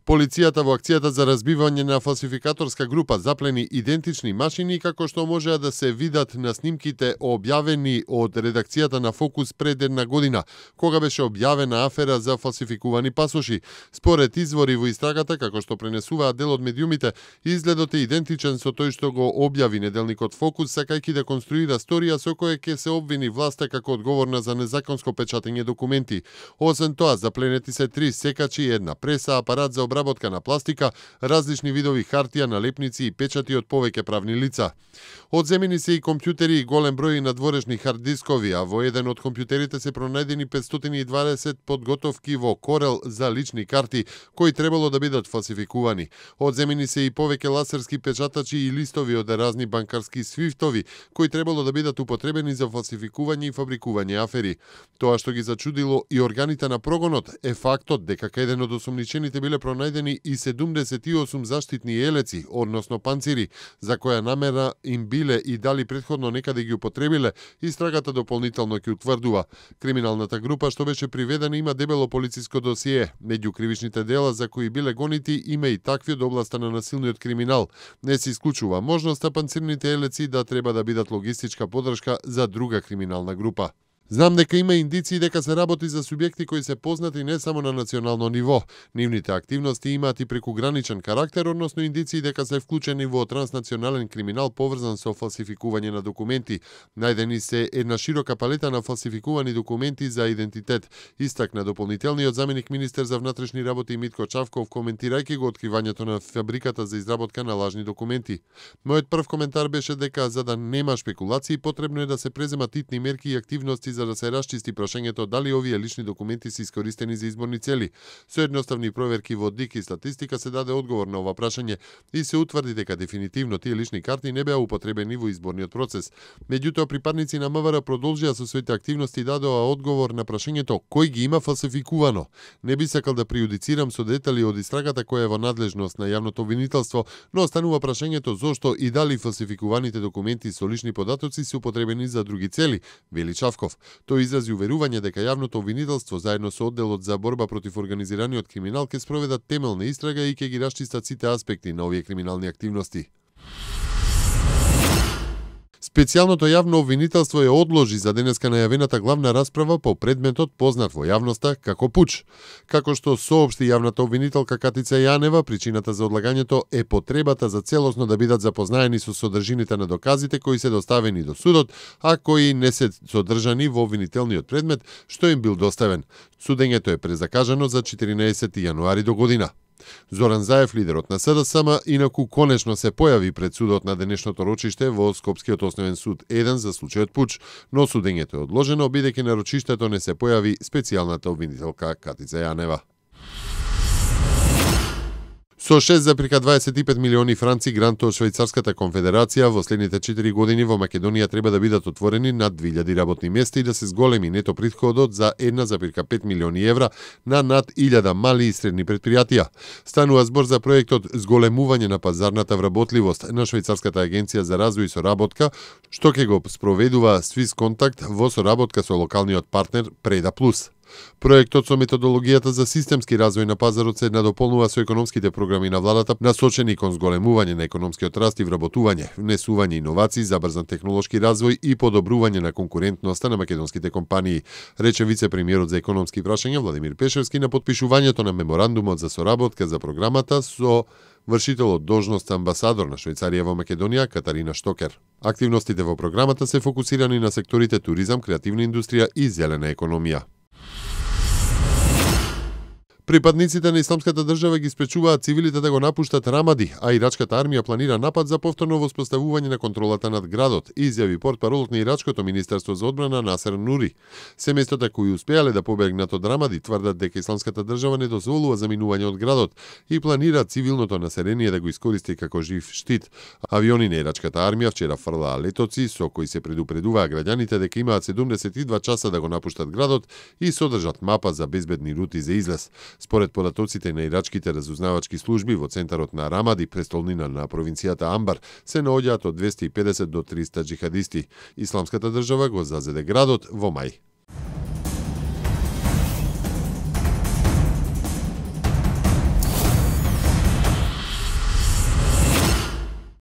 Полицијата во акцијата за разбивање на фалсификаторска група заплени идентични машини како што можеа да се видат на снимките објавени од редакцијата на Фокус пред една година, кога беше објавена афера за фалсификувани пасоши. Според извори во истрагата, како што пренесуваат дел од медиумите, изгледот е идентичен со тој што го објави неделникот Фокус, сакајќи да конструира сторија со која ќе се обвини власта како одговорна за незаконско печатење документи. Освен тоа, запленети се 3 секачи, една преса, апарат за обработка на пластика, различни видови хартија, налепници и печати од повеќе правни лица. Одземени се и компјутери и голем број надворешни хард-дискови, а во еден од компјутерите се пронајдени 520 подготовки во Corel за лични карти, кои требало да бидат фалсификувани. Одземени се и повеќе ласерски печатачи и листови од разни банкарски свифтови, кои требало да бидат употребени за фалсификување и фабрикување афери. Тоа што ги зачудило и органите на прогонот е фактот дека кај еден од осумничените биле пронајдени и 78 заштитни елеци, односно панцири, за која намера им биле и дали претходно некаде ги употребиле, истрагата дополнително ќе утврдува. Криминалната група што беше приведена има дебело полициско досие. Меѓу кривичните дела за кои биле гонити има и такви од областа на насилниот криминал. Не се исклучува можноста панцирните елеци да треба да бидат логистичка подршка за друга криминална група. Знам дека има индиции дека се работи за субјекти кои се познати не само на национално ниво. Нивните активности имаат и прекуграничен карактер, односно индиции дека се вклучени во транснационален криминал поврзан со фалсификување на документи. Најдени се една широка палета на фалсификувани документи за идентитет, истакна дополнителниот заменик министер за внатрешни работи Митко Чавков, коментирајќи го откривањето на фабриката за изработка на лажни документи. Мојот прв коментар беше дека за да нема шпекулации потребно е да се преземат итни мерки и активности за да се расчисти прашањето дали овие лични документи се искористени за изборни цели. Со едноставни проверки во ДИК и статистика се даде одговор на ова прашање и се утврди дека дефинитивно тие лични карти не беа употребени во изборниот процес. Меѓутоа, припадници на МВР продолжија со своите активности и дадоа одговор на прашањето кој ги има фалсификувано. Не би сакал да прејудицирам со детали од истрагата која е во надлежност на јавното обвинителство, но останува прашањето зошто и дали фалсификуваните документи со лични податоци се употребени за други цели, вели Чавков. Тој изрази уверување дека јавното обвинителство заедно со одделот за борба против организираниот криминал ќе спроведат темелна истрага и ќе ги расчистат сите аспекти на овие криминални активности. Специјалното јавно обвинителство ја одложи за денеска најавената главна расправа по предметот познат во јавноста како пуч. Како што соопшти јавната обвинителка Катица Јанева, причината за одлагањето е потребата за целосно да бидат запознаени со содржините на доказите кои се доставени до судот, а кои не се содржани во обвинителниот предмет што им бил доставен. Судењето е презакажано за 14 јануари до година. Зоран Заев, лидерот на СДСМ, инаку конечно се појави пред судот на денешното рочиште во Скопскиот основен суд 1 за случајот пуч, но судењето е одложено бидејќи на рочиштето не се појави специјалната обвинителка Катица Јанева. Со 6,25 милиони франци грант од Швајцарската конфедерација во следните 4 години во Македонија треба да бидат отворени над 2000 работни места и да се зголеми нето притходот за 1,5 милиони евра на над 1000 мали и средни предпријатија. Станува збор за проектот Зголемување на пазарната вработливост на Швајцарската агенција за развој и соработка, што ќе го спроведува Swiss Contact во соработка со локалниот партнер Преда Плюс. Проектот со методологијата за системски развој на пазарот се надополнува со економските програми на владата насочени кон зголемување на економскиот раст и вработување, внесување иновации, забрзан технолошки развој и подобрување на конкурентноста на македонските компании, рече вице-премиерот за економски прашања Владимир Пешевски на потпишувањето на меморандумот за соработка за програмата со вршителот должност амбасадор на Швајцарија во Македонија Катарина Штокер. Активностите во програмата се фокусирани на секторите туризам, креативна индустрија и зелена економија. Припадниците на Исламската држава ги спречуваат цивилите да го напуштат Рамади, а ирачката армија планира напад за повторно воспоставување на контролата над градот, изјави портпаролот на ирачкото Министерство за одбрана Насер Нури. Семејствата кои успеале да побегнат од Рамади тврдат дека Исламската држава не дозволува заминување од градот и планира цивилното население да го искористи како жив штит. Авиони на ирачката армија вчера фрлаа летоци со кои се предупредуваа граѓаните дека имаат 72 часа да го напуштат градот и содржат мапа за безбедни рути за излез. Според податоците на ирачките разузнавачки служби во центарот на Рамади, престолнина на провинцијата Амбар, се наоѓаат од 250 до 300 џихадисти. Исламската држава го зазеде градот во мај.